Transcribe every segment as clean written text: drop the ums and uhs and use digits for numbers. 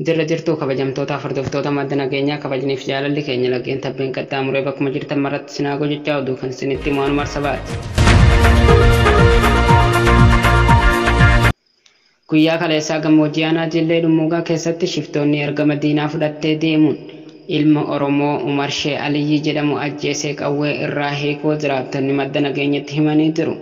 Jirra jirtuu kabajamtoota hordoftoota madda nageenyaa kabajniif jaalalli keenya laggeen tabbeen qaxxaamuree bakkuma jirtan maratti sinaagoo jechaa oduu kan isinitti himu anuma Arsabaati. Guyyaa kaleessaa gammoojjii aanaa Jillee Dhummuugaa keessatti shiftoonni ergama diinaa fudhattee deemuun ilma Oromoo Umar Shee Aliyyii jedhamu ajjeesee qawwee irraa hiikuu jiraattonni madda nageenyatti himanii jiru.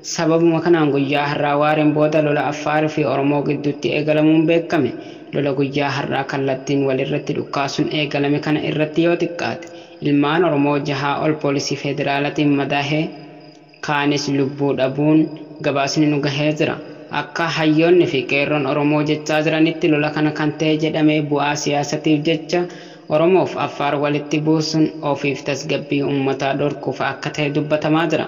Sababuma kanaan guyyaa har'aa waareen booda lola Affaarii fi Oromoo gidduutti eegalamuun beekame. Lola guyyaa har'aa kallattiin walirratti dhukkaasuun eegalame kana irratti yoo xiqqaate ilmaan Oromoo jahaa ol poolisii federaalatiin madaahee kaanis lubbuu dhabuun gabaasni nu gahee jira. Akka hayyoonni fi qeerroon Oromoo jechaa jiranitti lola kana kan ta'e jedhamee bu'aa siyaasatiif jecha Oromoof Affaar walitti buusuun ofiif tasgabbii uummataa dhorkuuf akka ta'e dubbatamaa jira.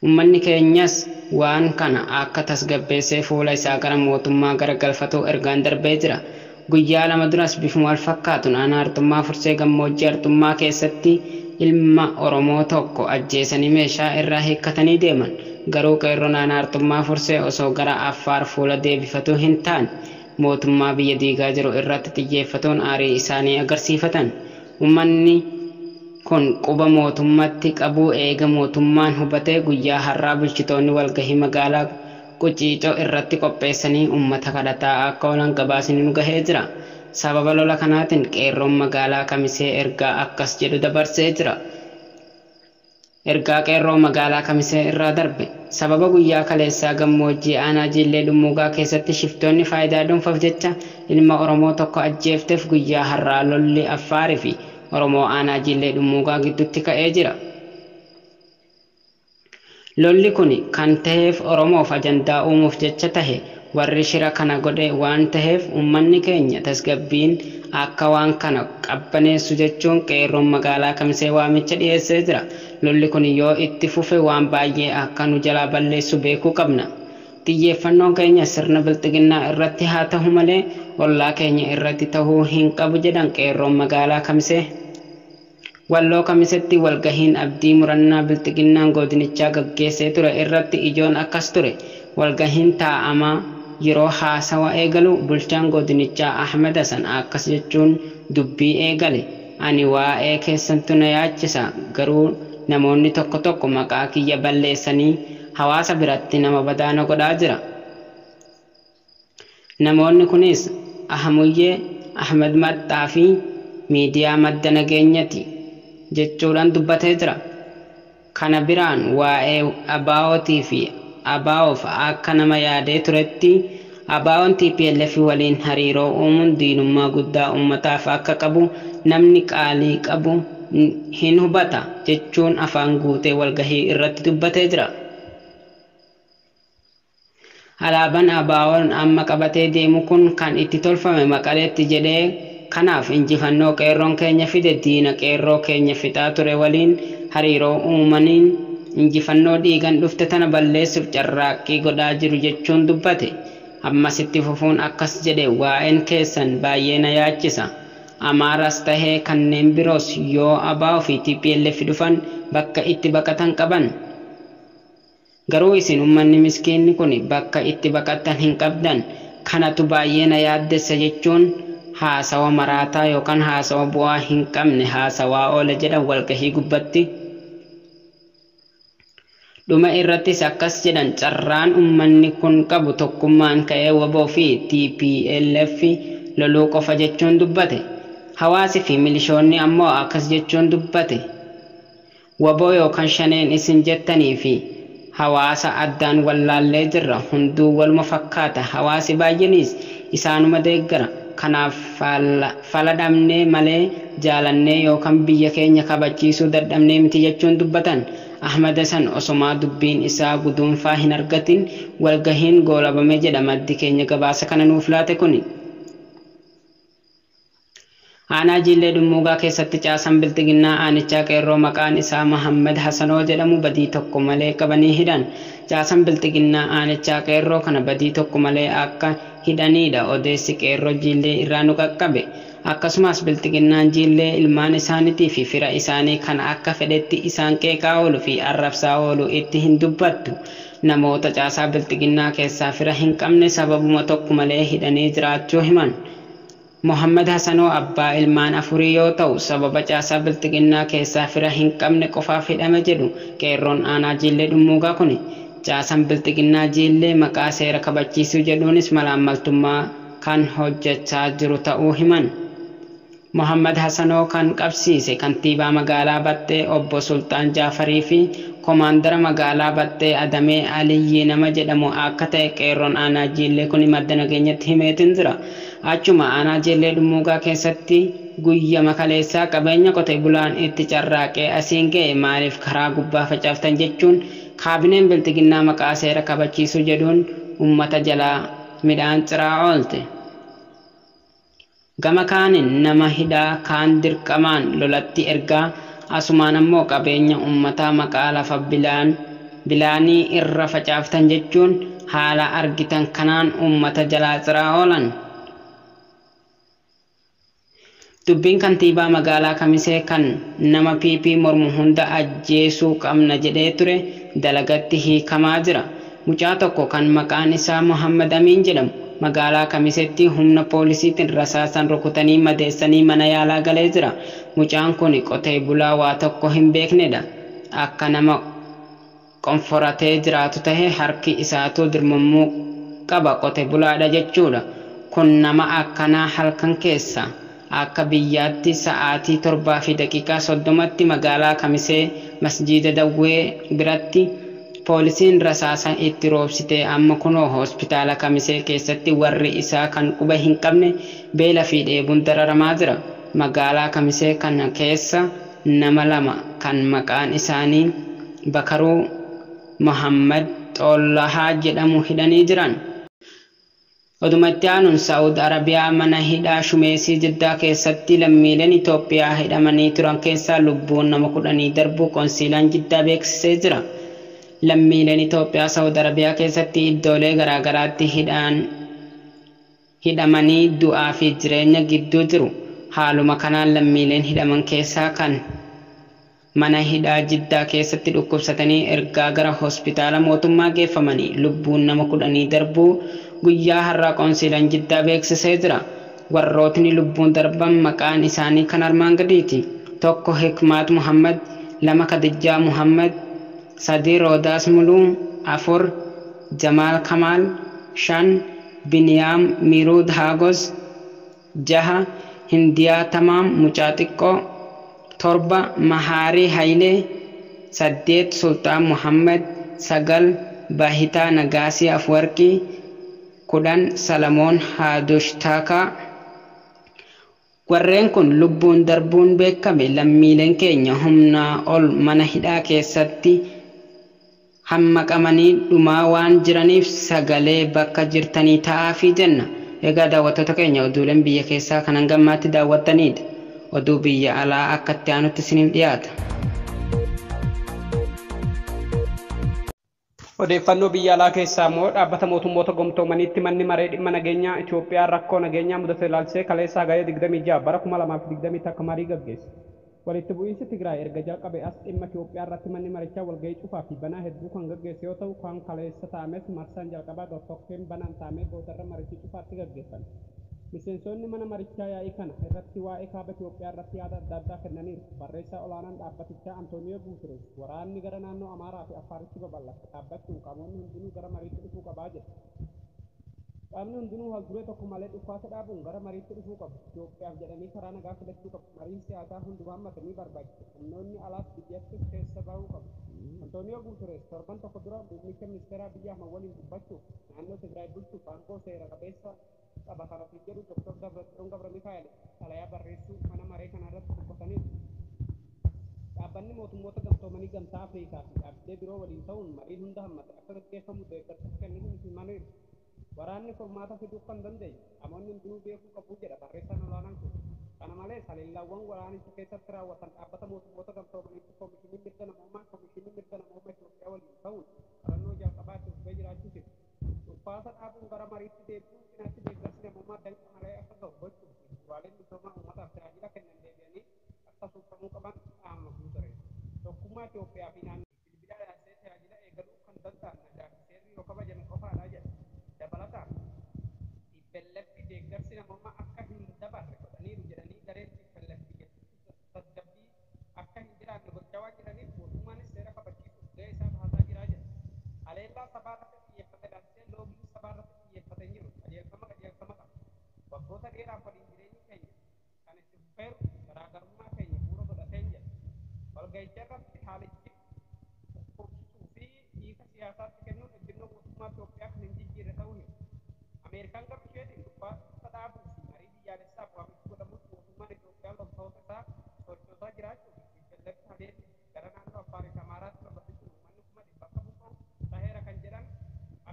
Uummanni keenyas waan kana akka tasgabbeessee fuula isaa gara mootummaa garagalfatu ergaan darbee jira. Guyyaa lama duras bifuma wal fakkaatuun aanaa Arxummaa Fursee gammoojjii Arxummaa keessatti ilma Oromoo tokko ajjeesanii meeshaa irraa hiikkatanii deeman. Garuu qeerroon aanaa Arxummaa Fursee osoo gara Affaar fuula deebifatuu hin taane mootummaa biyya diigaa jiru irratti xiyyeeffatuun aarii isaanii agarsiifatan. Uummanni kun quba mootummaatti qabuu eega mootummaan hubatee guyyaa har'aa bulchitoonni walgahii magaalaa Quciicoo irratti qopheessanii uummata kadhataa akka oolan gabaasni nu gahee jira. Sababa lola kanaatiin qeerroon magaalaa Kamisee ergaa akkas jedhu dabarsee jira. Ergaa qeerroo magaalaa Kamisee irraa darbe. Sababa guyyaa kaleessaa gammoojjii aanaa Jillee Dhummuugaa keessatti shiftoonni faayidaa dhuunfaaf jecha ilma Oromoo tokko ajjeefteef guyyaa har'aa lolli Affaarii fi Oromoo aanaa Jillee Dhummuugaa gidduutti ka'ee jira. Lolli kun kan ta'eef Oromoof ajandaa uumuuf jecha tahe warri shira kana godhe waan taheef uummanni keenya tasgabbiin akka waan kana qabbaneessu jechuun qeerroon magaalaa Kamisee waamicha dhiyeessee jira. Lolli kun yoo itti fufe waan baay'ee akka nu jalaa balleessu beekuu qabna. Xiyyeeffannoon keenya sirna bilxiginnaa irratti haa ta'u malee ollaa keenya irratti ta'uu hin qabu jedhan qeerroon magaalaa Kamisee. Walloo Kamisetti walgahiin abdii murannaa bilxiginnaan godinichaa gaggeessee ture irratti ijoon akkas ture. Walgahiin taa'amaa yeroo haasawa eegalu bulchaan godinichaa Ahmed Hasan akkas jechuun dubbii eegale. Ani waa'ee keessantu na yaachisa garuu namoonni tokko tokko maqaa kiyya balleessanii hawaasa biratti nama badaa na godhaa jira. Namoonni kunis Ahamuyyee, Ahmed Maxxaa fi miidiyaa madda nageenyati jechuudhaan dubbatee jira. Kana biraan waa'ee ABO'tii fi ABO'f akka nama yaadee turetti ABO'n TPLF waliin hariiroo uumuun diinummaa guddaa uummataaf akka qabu namni qaalii qabu hin hubata jechuun afaan guutee walgahii irratti dubbatee jira. Alaabaan ABO'n amma qabatee deemu kun kan itti tolfame Maqaleetti jedhee kanaaf injifannoo qeerroon keenya fide diina qeerroo keenya fixaa ture waliin hariiroo uumaniin injifannoo dhiigan dhufte tana balleessuuf carraaqqii godhaa jiru jechuun dubbate. Ammas itti fufuun akkas jedhe waa'een keessan baay'ee na yaachisa. Amaaras tahee kanneen biroos yoo ABO fi TPLF dhufan bakka itti baqatan qaban. Garuu isin uummanni miskiinni kun bakka itti baqatan hin qabdan. Kanatu baay'ee na yaaddessa jechuun haasawa maraataa yookaan haasawa bu'aa hin qabne haasawaa oola jedhan walgahii gubbatti. Dhuma irrattis akkas jedhan carraan uummanni kun qabu tokkummaan ka'ee WBO fi TPLF loluu qofa jechuun dubbate. Hawaasi fi milishoonni ammoo akkas jechuun dubbate. WBO yookaan shaneen isin jettanii fi hawaasa addaan wallaallee jirra hunduu waluma fakkaata hawaasi baay'eenis isaanuma deeggara. Kanaaf fala dhabnee malee jaalannee yookaan biyya keenya kabachiisuu dadhabnee miti jechuun dubbatan. Ahmad Hasan osomaa dubbiin isaa guduunfaa hin argatin walgahiin goolabame jedha maddi keenya gabaasa kana nuuf laate kuni. Aanaa Jillee Dhummuugaa keessatti caasan bilxiginnaa aanichaa qeerroo maqaan isaa Mahammad Hasanoo jedhamu badii tokko malee qabanii hidhan. Caasan bilxiginnaa aanichaa qeerroo kana badii tokko malee akka hidhaniidha odeessi qeerroo Jillee irraa nu qaqqabe. Akkasumas bilxiginnaan jiillee ilmaan isaaniitii fi fira isaanii kan akka fedhetti isaan qeeqaa oolu fi arrabsaa oolu itti hin dubbattu. Namoota caasaa bilxiginnaa keessaa fira hin qabne sababuma tokko malee hidhanii jiraachuu himan. Mohammad Hasanoo abbaa ilmaan afurii yoo ta'u sababa caasaa bilxiginnaa keessaa fira hin qabne qofaaf hidhame jedhu qeerroon aanaa Jiillee Dhummuugaa kuni. Caasaan bilxiginnaa Jiillee maqaa seera kabachiisuu jedhuunis malaammaltummaa kan hojjechaa jiru ta'uu himan. Mohammad Hasanoo kan qabsiise kantiibaa magaalaa Baxxee obbo Sultaan Jaafarii fi komaandara magaalaa Baxxee Adamee Aliyyii nama jedhamu akka ta'e qeerroon aanaa Jiillee kun madda nageenyatti himeetiin jira. Achuma aanaa Jiillee Dhummuugaa keessatti guyyama kaleessaa qabeenya qote bulaan itti carraaqee asiin ga'e maaliif karaa gubbaa facaaftan jechuun kaabineen bilxiginnaa maqaa seera kabachiisuu jedhuun uummata jalaa midhaan ciraa oolte. Gama kaaniin nama hidhaa kaan dirqamaan lolatti ergaa asumaan ammoo qabeenya uummataa maqaa lafa bilaanii irra facaaftan jechuun haala argitan kanaan uummata jalaa ciraa oolan. Dubbiin kantiibaa magaalaa Kamisee kan nama PP mormu hunda ajjeesuu qabna jedhee ture dalagatti hiikamaa jira. Mucaa tokko kan maqaan isaa Mohammad Amiin jedhamu magaalaa Kamiseetti humna poolisiitiin rasaasan rukutanii madeessanii mana yaalaa galee jira. Mucaan kun qotee bulaa waa tokko hin beeknedha. Akka nama qonforatee jiraatu tahe harki isaatu dirmammuu qaba qote bulaadha jechuudha. Kun nama akkanaa halkan keessa akka biyyaatti sa'aatii 7:30tti magaalaa Kamisee masjiida Dawwee biratti poolisiin rasaasa itti roobsitee amma kunoo hospitaala Kamisee keessatti warri isaa kan quba hin qabne beela fi dheebuun dararamaa jira. Magaalaa Kamisee kana keessa nama lama kan maqaan isaanii Bakaruu Mohammad Xollahaa jedhamu hidhanii jiran. Odumatti aanuun Saa'ud Arabiyaa mana hidhaa Shumeesii Jiddaa keessatti lammiileen Itoophiyaa hidhamanii turan keessaa lubbuun nama 10 darbuu qoonsiilaan Jiddaa beeksisee jira. Lammiileen Itoophiyaa Saa'ud Arabiyaa keessatti iddoolee garaagaraatti hidhamanii du'aa fi jireenya gidduu jiru. Haaluma kanaan lammiileen hidhaman keessaa kan mana hidhaa Jiddaa keessatti dhukkubsatanii ergaa gara hospitaala mootummaa geeffamanii lubbuun nama 10 darbuu guyyaa har'aa qoonsiilaan Jiddaa beeksisee jira. Warrootni lubbuun darban maqaan isaanii kan armaan gadiiti. 1 Hikmaat Muhammad, 2 Khadijaa Muhammad, 3 Roodaas Muluu, 4 Jamaal Kamaal, 5 Biniyaam Miruud Haagos, 6 Hindiyaa Tamaam Mucaa Xiqqoo, 7 Mahaarii Hayilee, 8 Sultaan Muhammad, 9 Baahitaa Nagaasii Afwarqii, 10 Salamoon Haadushtakaa. Warreen kun lubbuun darbuun beekame. Lammiileen keenya humnaa ol mana hidhaa keessatti hammaqamanii dhumaa waan jiraniif sagalee bakka jirtanii ta'aafii jenna. Egaa daawwattoota keenya oduuleen biyya keessaa kan hangammaatti daawwattanidha. Oduu biyya alaa akka itti aanutti isiniif dhiyaata. Odeeffannoo biyya alaa keessaa immoo dhaabbata mootummoota gomtoomaniitti manni maree dhimma nageenyaa Itoophiyaa rakkoo nageenyaa mudate ilaalchisee kaleessa Hagayya 26 bara 2021 marii gaggeesse. Walitti bu'iinsi Tigraay erga jalqabe as dhimma Itoophiyaa irratti manni marichaa walgahii cufaa fi banaa hedduu kan gaggeesse yoo ta'u kan kaleessa taa'ames marsaan jalqabaa gartokkeen banaan taa'amee boodarra marichi cufaatti gaggeeffame. Miseensonni mana marichaa yaa'ii kana irratti waa'ee kaaba Itoophiyaa irratti yaada adda addaa kennaniiru. Barreessaa olaanaan dhaabbatichaa Antooniyoo Guuterees waraanni gara naannoo Amaaraa fi Affaaritti babal'ate dhaabbachuun qaamonni hundinuu gara mariitti dhufuu qabaa jedha. Qaamni hundinuu haalduree tokko malee dhukaasa dhaabuun gara mariitti dhufuu qabu. Itoophiyaaf jedhanii karaa nagaa filachuu qabu. Mariin siyaasaa hundumaa hammate ni barbaachisa. Humnoonni alaas biyyattis keessa bahuu qabu. Antooniyoo Guuterees torban tokko dura muummicha ministeeraa Abiyyi Ahmad waliin dubbachuuf naannoo Tigraay bulchuuf aangoo seera qabeessa qaba kan ofiin jedhu Dr. Dabratsiyoon Gabra Mikaa'el xalayaa barreessuu mana maree kana irratti dubbataniiru. Dhaabbanni mootummoota gamtoomanii gamtaa Afrikaa fi dhaabbilee biroo waliin ta'uun mariin hunda hammate akka gaggeeffamu deeggarsa kennuun himaniiru. Waraanni furmaata fiduu kan dandeenyu qaamonni hundinuu beekuu qabu jedha barreessaan olaanaan kun. Kana malees haleellaawwan waraanicha keessatti raawwatan dhaabbata mootummoota gamtoomaniitti koomishinii mirga namoomaa Itoophiyaa waliin ta'uun qorannoo jalqabaa itti fufee jiraachuu ibsa. Dhukaasa dhaabuun gara mariitti deebi'uun cinaatti deeggarsi namoomaa danqa malee akka gahu gochuu fi bu'uuraaleen misoomaa Mootummaa Itoophiyaa fi naannoo bilbila ilaalchisee tajaajila eegaluu kan danda'an nagaa fi seerri yoo kabajame qofaadha jedha. Dabalataan TPLF deeggarsi namoomaa akka hin dabarre godhaniiru jedhanii gareen TPLF biyyattiitti tasgabbii akka hin jiraanne gochaa waan jiraniif mootummaanis seera kabachiisuuf gahee isaa bahataa jira jedha. Haleellaa sabaa irratti xiyyeeffate ilaalchisee loogiin sabaa irratti xiyyeeffate hin jiru. Qajeelfama qajeelfama qaba. Waggoota dheeraaf waliin jireenyi keenya kan itti fufeeru garaagarummaa keenya bu'uura godhateen jedha. Walga'icha irratti haalichi dhukkubsuu fi hiika siyaasaatti kennuun ejjennoo mootummaa Itoophiyaa kan hin jijjiirre ta'uu himu. Ameerikaan gama isheetiin dhukaasa dhaabuu fi marii biyyaalessaaf waamichi godhamus mootummaan Itoophiyaa loltoota isaa sochoosaa jiraachuu fi TPLF haleelli gara naannoo Affaarii fi Amaaraatti babal'isuun uummanni 100,000 akka buqqa'u taheera kan jedhan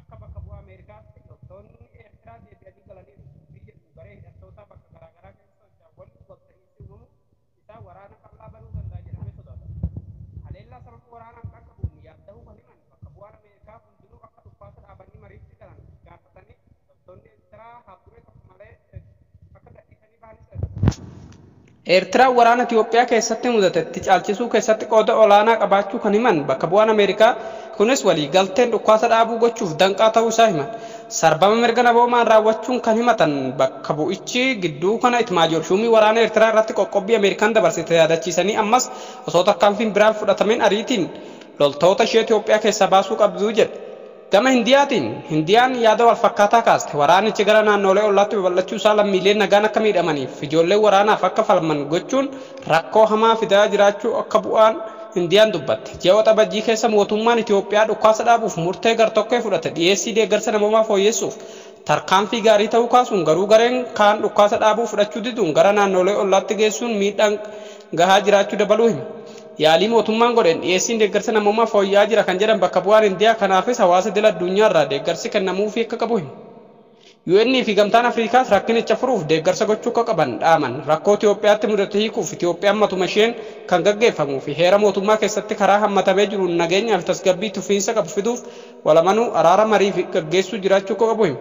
akka bakka bu'aa Ameerikaatti loltoonni Eertiraa deebi'anii galaniiru. Dubbii jedhu garee hidhattootaa bakka garaagaraa keessa socho'an waliin walta'iinsi uumamu isaa waraana bal'aa banuu danda'a jedhamee sodaatama. Haleellaa sababa waraanaan qaqqabuun yaadda'uu kan himan bakka bu'aan Ameerikaa hundinuu akka dhukaasa dhaabanii mariitti galan gaafatanii loltoonni Eertiraa haalduree tokko malee akka gadhiisanii bahanis Eertiraan waraana Itoophiyaa keessatti mudatetti caalchisuu keessatti qooda olaanaa qabaachuu kan himan bakka bu'aan Ameerikaa kunis walii galteen dhukaasa dhaabuu gochuuf danqaa ta'uu isaa himan. Sarbama mirga namoomaan raawwachuun kan himatan bakka bu'ichi gidduu kana Itimaajoor Shuumii waraana Eertiraa irratti qoqqobbii Ameerikaan dabarsite yaadachiisanii ammas osoo tarkaanfiin biraan fudhatameen ariitiin loltoota ishee Itoophiyaa keessaa baasuu qabdu jedhe. Gama Hindiyaatiin Hindiyaan yaada wal fakkaataa kaaste waraanichi gara naannolee ollaatti babal'achuu isaa lammiileen nagaan akka miidhamaniif ijoolleen waraanaaf akka falman gochuun rakkoo hamaa fidaa jiraachuu akka bu'aan Hindiyaan dubbatte. Ji'a Waxabajjii keessa mootummaan Itoophiyaa dhukaasa dhaabuuf murtee gartokkee fudhate dhiyeessii deeggarsa namoomaa fooyyessuuf tarkaanfii gaarii ta'uu kaasuun garuu gareen kaan dhukaasa dhaabuu fudhachuu diduun gara naannolee ollaatti geessuun miidhaan gahaa jiraachuu dabaluu hima. Yaalii mootummaan godheen dhiyeessiin deeggarsa namoomaa fooyya'aa jira kan jedhan bakka bu'aan Hindiyaa kanaafis hawaasa idil addunyaa irraa deeggarsi kennamuufii akka qabu himu. UN fi gamtaan Afriikaas rakkinicha furuuf deeggarsa gochuu akka qaban dhaaman. Rakkoo Itoophiyaatti mudate hiikuuf Itoophiyaan matuma isheen kan gaggeeffamuu fi heera mootummaa keessatti karaa hammatamee jiruun nageenyaa fi tasgabbii tufiinsa qabu fiduuf walamanuu araara marii fi gaggeessuu jiraachuu akka qabu himu.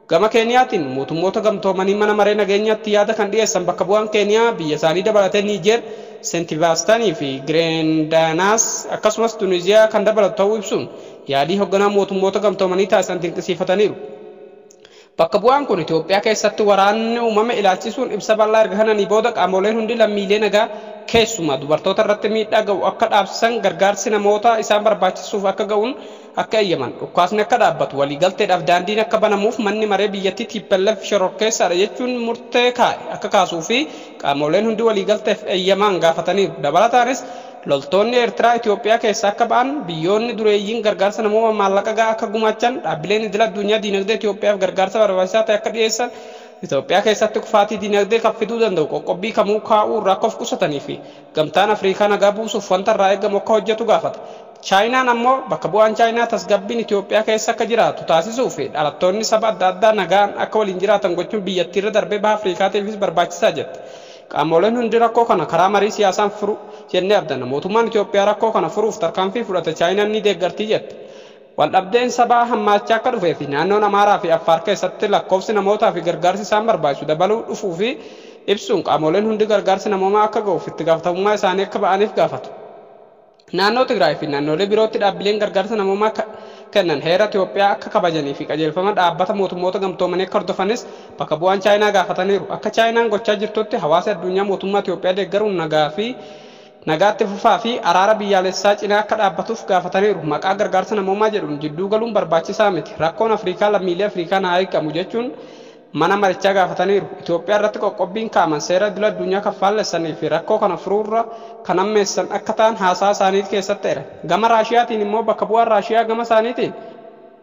Gama Keeniyaatiin mootummoota gamtoomanii mana maree nageenyaatti yaada kan dhiyeessan bakka bu'aan Keeniyaa biyya isaanii dabalatee Niijeer, Seentivaastanii fi Gireendanaas akkasumas Tuniziyaa kan dabalatu ta'uu ibsuun yaalii hoogganaa mootummoota gamtoomanii taasisan dinqisiifataniiru. Bakka bu'aan kun Itoophiyaa keessatti waraanni uumame ilaalchisuun ibsa bal'aa erga kennanii booda qaamoleen hundi lammiilee nagaa keessumaa dubartoota irratti miidhaa ga'u akka dhaabsisan gargaarsi namoota isaan barbaachisuuf akka ga'uun akka eeyyaman dhukaasni akka dhaabbatu waliigalteedhaaf daandiin akka banamuuf manni maree biyyattii TPLF shororkeessaadha jechuun murtee kaa'e akka kaasuu fi qaamoleen hundi waliigalteef eeyyaman gaafataniiru. Dabalataanis loltoonni Eertiraa Itoophiyaa keessa akka ba'an biyyoonni dureeyyiin gargaarsa namoomaa maallaqa gahaa akka gumaachan dhaabbileen idil addunyaa diinagdee Itoophiyaaf gargaarsa barbaachisaa ta'e akka dhiyeessan Itoophiyaa keessatti kufaatii diinagdee kan fiduu danda'u qoqqobbii kamuu kaa'uu irraa akka of qusatanii fi gamtaan Afriikaa nagaa buusuuf wanta irraa eegamu akka hojjetu gaafata. Chaayinaan ammoo bakka bu'aan Chaayinaa tasgabbiin Itoophiyaa keessa akka jiraatu taasisuu fi dhalattoonni saba adda addaa nagaan akka waliin jiraatan gochuun biyyattii irra darbee baha Afriikaatiifis barbaachisaa jette. Qaamoleen hundi rakkoo kana karaa marii siyaasaan furu jennee abdanna. Mootummaan Itoophiyaa rakkoo kana furuuf tarkaanfii fudhate Chaayinaan ni deeggartii jette. Waldhabdeen sabaa hammaachaa akka dhufee fi naannoon Amaaraa fi Affaar keessatti lakkoofsi namootaa fi gargaarsi isaan barbaachisu dabaluu dhufuu fi ibsuun qaamoleen hundi gargaarsi namoomaa akka ga'uuf itti gaafatamummaa isaanii akka ba'aniif gaafatu. Naannoo Tigraay fi naannolee birootti dhaabbileen gargaarsa namoomaa kennan heera Itoophiyaa akka kabajanii fi qajeelfama dhaabbata mootummoota gamtoomanii akka hordofanis bakka bu'aan Chaayinaa gaafataniiru. Akka Chaayinaan gochaa jirtutti hawaasa addunyaa mootummaa Itoophiyaa deeggaruun nagaa fi nagaatti fufaa fi araara biyyaalessaa cinaa akka dhaabbatuuf gaafataniiru. Maqaa gargaarsa namoomaa jedhuun jidduu galuun barbaachisaa miti. Rakkoon Afriikaa lammiilee Afriikaan haa hiikamu jechuun mana marichaa gaafataniiru. Itoophiyaa irratti qoqqobbiin kaa'aman seera idil addunyaa kan faallessanii fi rakkoo kana furuurra kan hammeessan akka ta'an haasaa isaanii keessatti eeran. Gama Raashiyaatiin immoo bakka bu'aan Raashiyaa gama isaaniitiin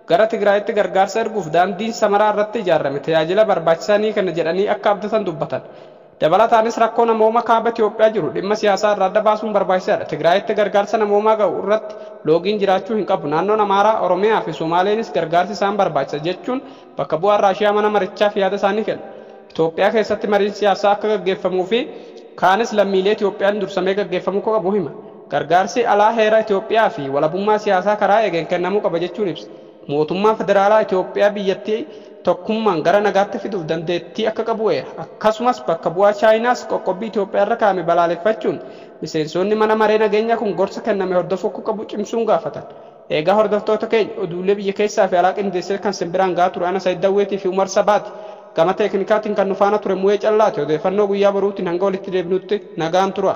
gara Tigraayitti gargaarsa erguuf daandiin Samaraa irratti ijaarame tajaajila barbaachisaa ni kenna jedhanii akka abdatan dubbatan. Dabalataanis rakkoo namooma kaaba Itoophiyaa jiru dhimma siyaasaa irraa adda baasuun barbaachisaadha. Tigraayitti gargaarsa namoomaa ga'u irratti loogiin jiraachuu hin qabu. Naannoon Amaaraa, Oromiyaa fi Somaaleenis gargaarsi isaan barbaachisa jechuun bakka bu'aan Raashiyaa mana marichaaf yaada isaanii kennu. Itoophiyaa keessatti mariin siyaasaa akka gaggeeffamuu fi kaanis lammiilee Itoophiyaan dursamee gaggeeffamuu akka qabu hima. Gargaarsi alaa heera Itoophiyaa fi walabummaa siyaasaa karaa eegeen kennamuu qaba jechuun ibsa. Mootummaan federaalaa Itoophiyaa biyyattii tokkummaan gara nagaatti fiduuf dandeettii akka qabu eera. Akkasumas bakka bu'aa Chaayinaas qoqqobbii Itoophiyaa irra kaa'ame balaaleffachuun miseensonni mana maree nageenyaa kun gorsa kenname hordofuu akka qabu cimsuun gaafatan. Egaa hordoftoota keenya, oduulee biyya keessaa fi alaa qindeessee kan simbiraan gahaa ture ana Said Dawweetii fi Umar Sabaati. Gama teeknikaatiin kan nu faana ture Mu'ee Callaati. Odeeffannoo guyyaa boruutiin hanga walitti deebinutti nagaan tura.